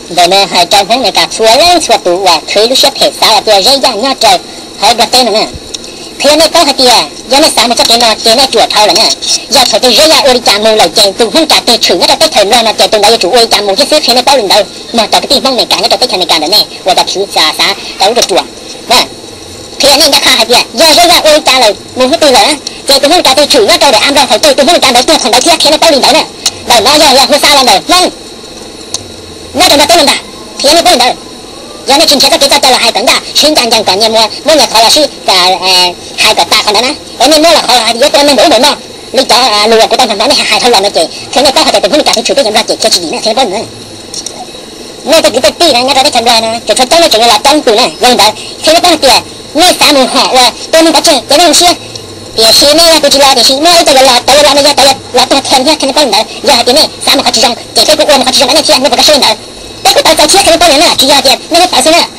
Ntawm no hais rau Hmoob Amelikas txhua leej txhua tus uas khwv lub siab phem xav los tua Zeb Yaj nyob rau hauv Nplog teb no na. Qhia nej paub hais tias yog nej xav mus txoj kev no ces nej ruam dhau lawm na. Yog thaum twg Zeb Yaj ua li cas mus lawm ces tus Hmoob Amelikas twg tshwm nyob rau teb chaws Nplog no ces tus ntawd yuav tsum ua li cas mus thiab xwb. Qhia nej paub li ntawd mog, cov kwv tij Hmoob Amelikas nyob rau teb chaws Amelikas ntawm nej uas cov txiv xav xav rau lub ruam ruam na. Qhia nej ncaj qha hais tias yog Zeb Yaj ua li cas lawm mus hnub twg lawm na, ces tus Hmoob Amelikas twg tshwm nyob rau daim av Nplog thaum twg tus Hmoob Amelikas ntawd tuag thaum ntawd thiab. Qhia nej paub li ntawd na. Ntawm no yog yog hu xa los ntawm Hmoob nyob rau Nplog teb no ntag. Qhia nej paub li ntawd. Yog nej tsis nrhiav txoj kev txoj cai los hais kom ncaj sib ncaj ncees kom nyias muaj nyias qhov los sib hais kom tas qhov ntawd na, es nej muab los qhov los hais tias yuav tua neeg npaum ub npaum no, li cov lus uas kuv tau hnov nej hais dhau los no ces qhia nej paub hais tias tus Hmoob Amelikas twg tshwm teb chaws Nplog ces qhia tsis dim na, qhia nej paub li ntawd. Nej tej kwv tej tij no nyob rau teb chaws Nplog no tsuas tshuav coob leej tseem yuav los coob tus na. Yog li ntawd qhia nej paub hais tias nej xav mus hom uas tua neeg pov tseg ces nej zoo siab, tiam sis nej yog tus tsis los tiam sis muaj ib co yuav los, cov yuav los no yog cov yuav los tuag them thiab. Qhia nej paub li ntawd. Yog hais tias nej xav mus qhov tsis zoo ces peb kuj ua mus qhov tsis zoo rau nej thiab, nej puas paub siab li ntawd? Peb kuj tau txaus siab qhia nej paub li ntawd na, tsis yog tias nej lub txawv xwb na.